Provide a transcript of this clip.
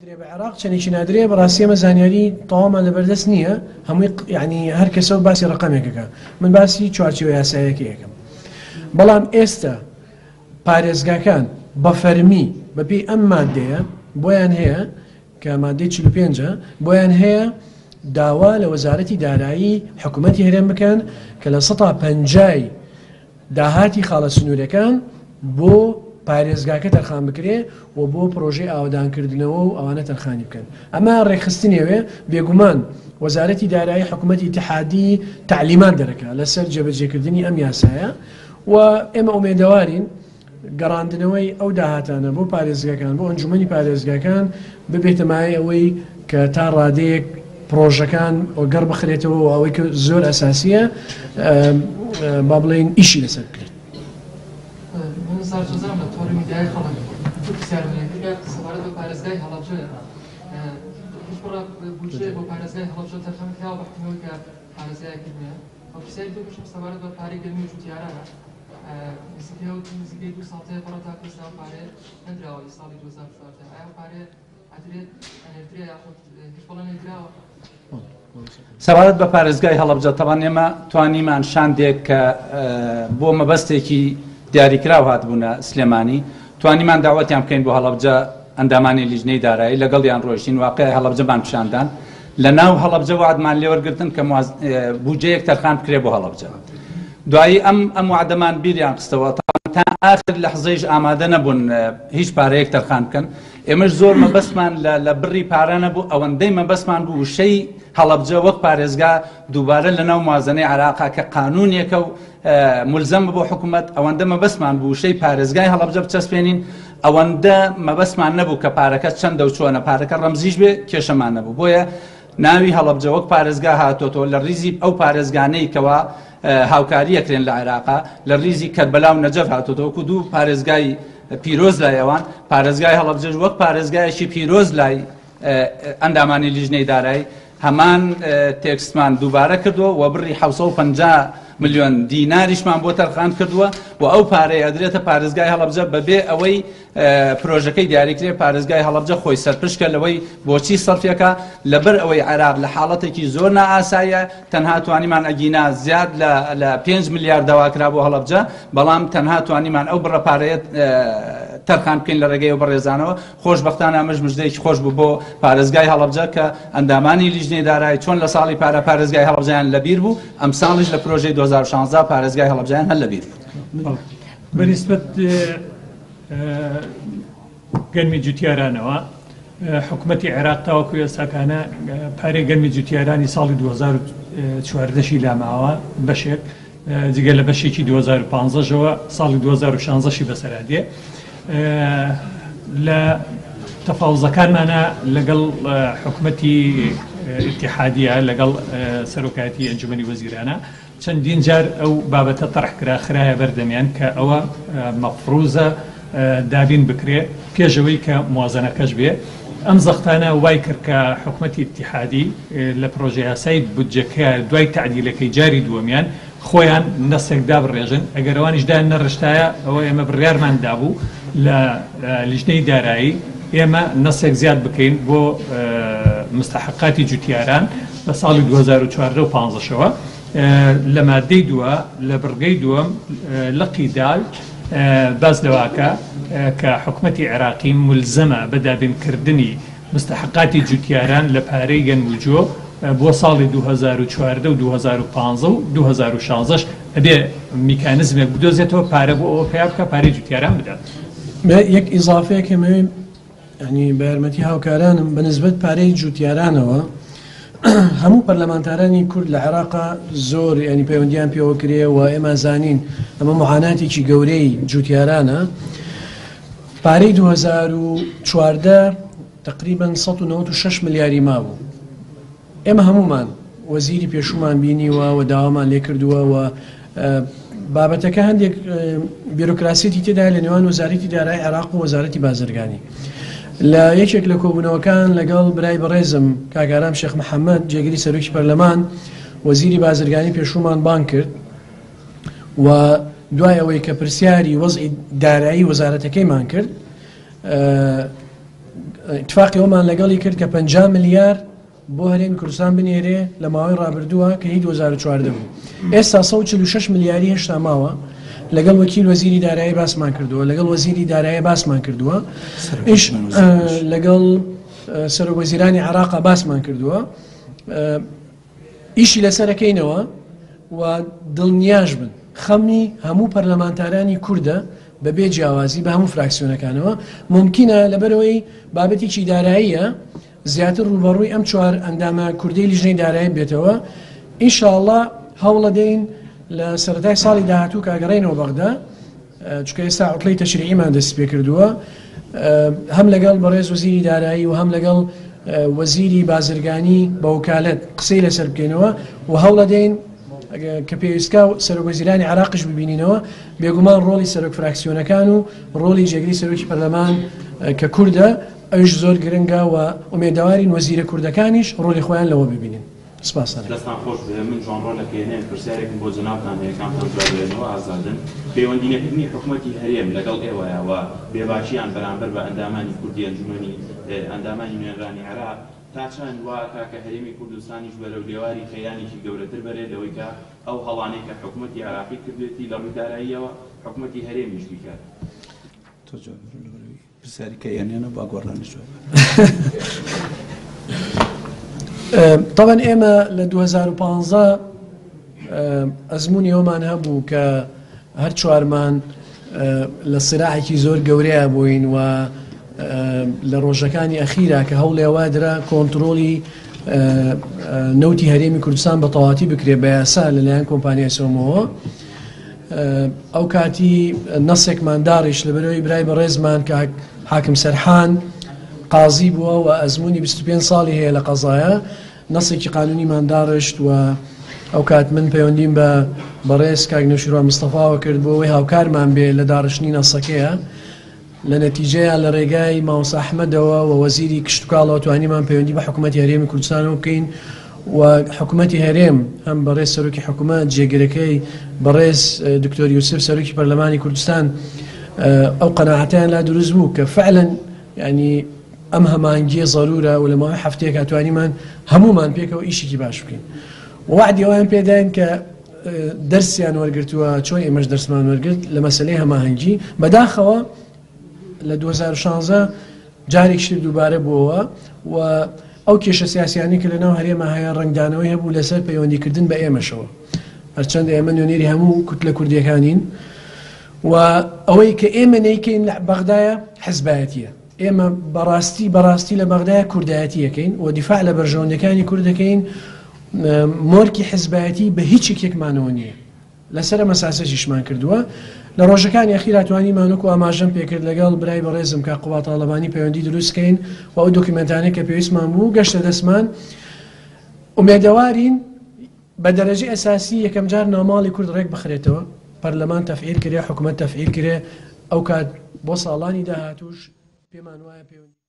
درێ بە عێراق چەندێکی نادرێ بەڕاستی ئێمە زانیاری تەواومان لەبەردەست نییە هەمووی یعنی هەر کەسە و باسی ڕقەمێکەکە من باسی چوارچێوە یاسایەکە یەکەم بەڵام ئێستا پارێزگاکان بە فەرمی بەپێی ئەم مادەیە بۆیان هەیە کە مادەی 45 بۆیان هەیە داوا لە وەزارەتی دارایی حکوومەتی هەرێم بکەن کە لە سەتا پەنجای داهاتی خاڵە سنوورەکان بۆ پارێزگاکە تەرخان بکرێ و بۆ پرۆژەی ئاوەدانکردنەوە و ئەوانە تەرخانی بکەن. ئەمە ڕێکخستنێوێ، بێگومان وەزارەتی دارایی حکوومەتی ئیتیحادی تەعلیمات دەرەکا لەسەر جێبەجێکردنی ئەم یاسایە و ئێمە ئومێدەوارین گەڕاندنەوەی ئەو داهاتانە بۆ پارێزگاکان، بۆ ئەنجوومەنی پارێزگاکان ببێتە مایەی ئەوەی کە تا ڕادەیەک پڕۆژەکان وەگەڕ بخرێتەوە و ئەوەی کە زۆر ئەساسییە با بڵێین ئیشی لەسەر بکرێت. من نزار جۆزان لە تۆڕی میدیایی خەڵک دوو پرسیارم هەیە، یەکێک سەبارەت بە پارێزگای هەڵەبجەیە، هیچ بڕە بودجەیەک بۆ پارێزگای هەڵەبجە تەرخان کراوە بە حکومی ئەوەی کە پارێزگایەکی نوێیە؟ و پرسیاری دووەمیشم سەبارەت بە پارەی گەرمی و جووتیارانە، نزیکەی نزیکەی دوو ساڵ تێپەڕە تاکو ئێستا ئەو پارەیە نەدراوە ئی ساڵی 2014، ئایا ئەو پارەیە سەبارەت بە پارێزگای هەڵەبجە تەبان ئێمە توانیمان شاندێک کە بۆ مەبەستێکی دیاریکراو هاتبوونە سلێمانی توانیمان داوەتیان بکەین بۆ هەڵەبجە ئەندامانی لیژنەی دارایی لەگەڵیان ڕۆیشتین واقعی هەڵەبجەمان پیشاندان لە ناو هەڵەبجە وعدمان لێوەرگرتن کە بودجەیەک تەرخان بکرێ بۆ هەڵەبجە دوایی ئەم ئەم وعدەمان بیریان خستەوە تا ئاخر لەحزەیش ئامادە نەبوون هیچ پارەیەک تەرخان بکەن ئێمەش زۆر مەبەستمان لە لە بڕی پارە نەبوو ئەوەندەی مەبەستمان بوو وشەی هەڵەبجە وەک پارێزگا دووبارە لە ناو موازنەی عێراقا کە قانونێکە و ملزەمە بۆ حکوومەت ئەوەندە مەبەستمان بوو وشەی پارێزگای هەڵەبجە بچەسپێنین ئەوەندە مەبەستمان نەبوو کە پارەکە چەندە و چۆنە پارەکە ڕەمزیش بێ کێشەمان نەبوو بۆیە ناوی هەڵەبجە وەک پارێزگا هاتۆتەوە لە ڕیزی ئەو پارێزگانەی کەوا هاوکاری ئەکرێن لە عێراقا لە ڕیزی کەربەلا و نەجەف هاتۆتەوە وەکو دوو پارێزگای پیرۆز لای ئەوان پارێزگای هەڵەبجەش وەک پارێزگایەکی پیرۆز لای ئەندامانی لیژنەی دارایی هەمان تێکستمان دووبارە کردووە و بڕی 750 ملیۆن دیناریشمان بۆ تەرخان کردووە و ئەو پارەیە ئەدرێتە پارێزگای هەڵەبجە بەبێ ئەوەی پرۆژەکەی دیاریکرێ پارێزگای هەڵەبجە خۆی سەرپشکە لەوەی بۆچی سەرفیەکە لەبەر ئەوەی عێراق لە حاڵەتێکی زۆر نائاساییە تەنها توانیمان ئەگینا زیاد لە 5 ملیار داواکرا بۆ هەڵەبجە بەڵام تەنها توانیمان ئەو بڕە پارەیە تەرخان بکەین لە ڕێگەی ئەو بەڕێزانەوە خۆشبەختانە ئەمەش مژدەیەکی خۆش بوو بۆ پارێزگای هەڵەبجە کە ئەندامانی لیژنەی دارایی چۆن لە ساڵی پارە پارێزگای هەڵەبجەیان لەبیر بوو ئەمساڵیش لە پرۆژەی 2016 پارێزگای هەڵەبجەیان هەر لەبیر بوو. بە نیسبەت گەنمی جوتیارانەوە حکومەتی عێراق تاوەکو ئێستاکانە پارەی گەنمی جوتیارانی ساڵی 2014 شی لاماوە بەشێک جگە لە بەشێکی 2015ەوە ساڵی 2016شی بەسەرا دێ لە تەفاوزەکانمانە لەگەڵ حکومەتی ئیتیحادیە لەگەڵ سەرۆکایەتی ئەنجومەنی وەزیرانە چەندین جار ئەو بابەتە تەرح کرا، خرایە بەر دەمیان کە ئەوە مەفروزە دابین بکرێ پێش ئەوەی کە موازەنەکەش بێ. ئەم زەختانە وای کرد کە حکومەتی ئیتیحادی لە پرۆژەیاسای بودجەکە دوای تەعدیلەکەی جاری دووەمیان خۆیان نەسێک دابڕێژن، ئەگەر ئەوانیش دایان نەڕشتایە ئەوە ئێمە بڕیارمان دابوو لە لیژنەی دارایی ئێمە نەسێک زیاد بکەین بۆ مستحقاتی جوتیاران لە ساڵی 2014 و 15 شەوە لە مادەی دووە لە بڕگەی دووەم لقی دال باس لەواکە کە حکومەتی عێراقی ملزەمە بە دابینکردنی مستحقاتی جوتیاران لە پارەی گەنم و جۆ بۆ ساڵی 2014 و 2015 و 2016 ئەبێ میکانزمێک بدۆزێتەوە پارە بۆ ئەوە پەیا بکا پارەی جوتیاران بدات. یەک ئیزافەیەک هەمەوێ یانی بە یارمەتی هاوکارانم بە نسبەت پارەی جوتیارانەوە هەموو پەرلەمانتارانی کورد لە عێراقا زۆر ینی پەیوەندیان پێوە کرێ و ئێمە زانین ئەمە معاناتێکی گەورەی جوتیارانە پارەی 2014 تقریبا 196 ملیاری مابوو ئێمە هەموومان وەزیری پێشوومان بینیوە و داوامان لێکردووە و بابەتەکە هەندێک بیرۆکراسیەتی تێدایە لە نێوان وەزارەتی دارایی عێراق و وەزارەتی بازرگانی. لە یەکێک لە کۆبوونەوەکان لەگەڵ برای بەڕێزم کاک ئارام شێخ محەممەد جێگری سەرۆکی پەرلەمان وەزیری بازرگانی پێشوومان بانگ کرد و دوای ئەوەی کە پرسیاری وەزعی دارایی وەزارەتەکەیمان کرد. ئیتفاقی ئەومان لەگەڵی کرد کە 50 ملیار بۆ هەرێمی کوردستان بنێرێ لە ماوەی ڕابردووە کە هی 2014 بوو. ئێستا 146 ملیاری هێشتا ماوە. لەگەڵ وەکیل وەزیری دارایی باسمان کردووە، لەگەڵ وەزیری دارایی باسمان کردووە، ئیش لەگەڵ سەرۆک وەزیرانی عێراق باسمان کردووە، ئیشی لەسەرەکەینەوە و دڵنیاش بن خەمی هەموو پەرلەمانتارانی کوردە بەبێ جیاوازی بە هەموو فراکسیۆنەکانەوە. ممکنە لەبەرەوەی بابەتێکی داراییە زیاتر ڕووبەڕووی ئەم چوار ئەندامە کوردەی لیژنەی دارایی بێتەوە. ئینشاءڵڵا هەوڵەدەین لە سەرەتای ساڵی داهاتوو کە ئەگەڕێینەوە بەغدا، چونکە ئێستا عوتڵەی تەشریعیمان دەستی پێ کردووە، هەم لەگەڵ بەڕێز وەزیری دارایی و هەم لەگەڵ وەزیری بازرگانی بە وکالەت قسەی لەسەر بکەینەوە و هەوڵەدەین کە پێویستکا سەرۆک وەزیرانی عێراقیش ببینینەوە. بێگومان ڕۆڵی سەرۆک فراکسیۆنەکان و ڕۆڵی جێگری سەرۆکی پەرلەمان کە کوردە ئەویش زۆر گرنگە و ئومێدەوارین وەزیرە کوردەکانیش ڕۆڵی خۆیان لەوە ببینن. سپاستان ئەکەم. دەستان خۆش بێ من جوانڕۆ لە کەیەنێن پرسیارێکم بۆ جەنابتان هەیە کامتان جواب بەرێنەوە ئازادن پەیوەندی نەکردنی حکومەتی هەرێم لەگەڵ ئێوەیە و بێباکیان بەرامبەر بە ئەندامانی کوردی ئەنجومەنی ئەندامانی نوێنەرانی عێراق تا چەند وا ئەکا کە هەرێمی کوردستانیش بەرەو لێواری قەیرانێکی گەورەتر بەرێ لەوەی کە ئەو هەڵانەی کە حکومەتی عێراقی کردوێتی لە ڕووی داراییەوە حکومەتی هەرێمیش بیکات. تۆ جواب بەرەوە لەبەرەوەی پرسیاری کە ئێنێنە با گۆڕانیش جواب طبعا ئێمە لە 2015 ئەزمموی ئەومان هەبوو کە هەر چوارمان لە سراعێکی زۆر گەورەیە بووین و لە ڕۆژەکانی ئەخیرا کە هەوڵێوا درا کۆنتترۆلی نەوتی هەرێمی کوردستان بە تەواتی بکرێ بە یاسا لەلایەن کۆمپانیای سۆمەوە. ئەو کاتی نەسێکمان داڕیش لەبەرەوەی برای بەڕێزمان کاک حاکم سەرحان قازی بووە و ئەزمموی 25 ساڵی هەیە لە قەزایە، نەسێکی قانونیمان داڕشت و ئەو کات من پەیوەندیم بە بەڕێز کاک نەوشیروان مستەفاوە کرد بۆ ئەوەی هاوکارمان بێ لە داڕشتنی نەسەکەیە. لە نەتیجەیا لە ڕێگای مامۆستا ئەحمەدەوە و وەزیری کشتوکاڵەوە توانیمان پەیوەندی بە حکوومەتی هەرێمی کوردستانەوە بکەین و حکوومەتی هەرێم هەم بەڕێز سەرۆکی حکوومەت، جێگرەکەی بەڕێز دکتۆر یوسف سەرۆکی پەرلەمانی کوردستان ئەو قەناعەتیان لا دروست بوو کە فعلا ینی ئەم هەمانگیە زەرورە و لە ماوەی هەفتەیەکا توانیمان هەمومان پێکەوە ئیشێکی باش بکەین. وەعدی ئەویان پێداین کە دەرسیان وەرگرتووە چۆن ئێمەش دەرسمان وەرگرت لە مەسلەی هەماهەنگی. بەداخەوە لە 2016 جارێکی تر دووبارە بووەوە و ئەو کێشە سیاسیانەی کە لەناو هەرێمە هەیە ڕەنگدانەوەی هەبوو لەسەر پەیوەندیکردن بە ئێمەشەوە. هەرچەند ئێمە نوێنەری هەموو کوتلە کوردیەکانین و ئەوەی کە ئێمە نەیکەین لە بەغدایە حزبایەتیە. ئێمە بەڕاستی بەڕاستی لە بەغدایە کوردایەتی یەکەین و دیفاع لە بەرژەوەندەکانی کورد دەکەین. مۆرکی حزبایەتی بە هیچ یەکێکمانەوە نییە. لەسەر ئەم ئەساسەشیشمان کردووە. لە ڕۆژەکانی ئەخیرا توانیمان وەکو ئاماژەم پێکرد لەگەڵ برای بەڕێزم کاک قوباد تاڵەبانی پەیوەندی دروست کەین و ئەو دۆکیومێنتانەی کە پێویستمان بوو گەشتە دەستمان. ئومێدەوارین بە دەرەجەی ئەساسی یەکەمجار ناوماڵی کورد ڕێک بخرێتەوە، پەرلەمان تەفعیل کرێ، حکومەت تەفعیل کرێ، ئەو کات بۆ ساڵانی داهاتووش پێمان وایە پەیوەندی.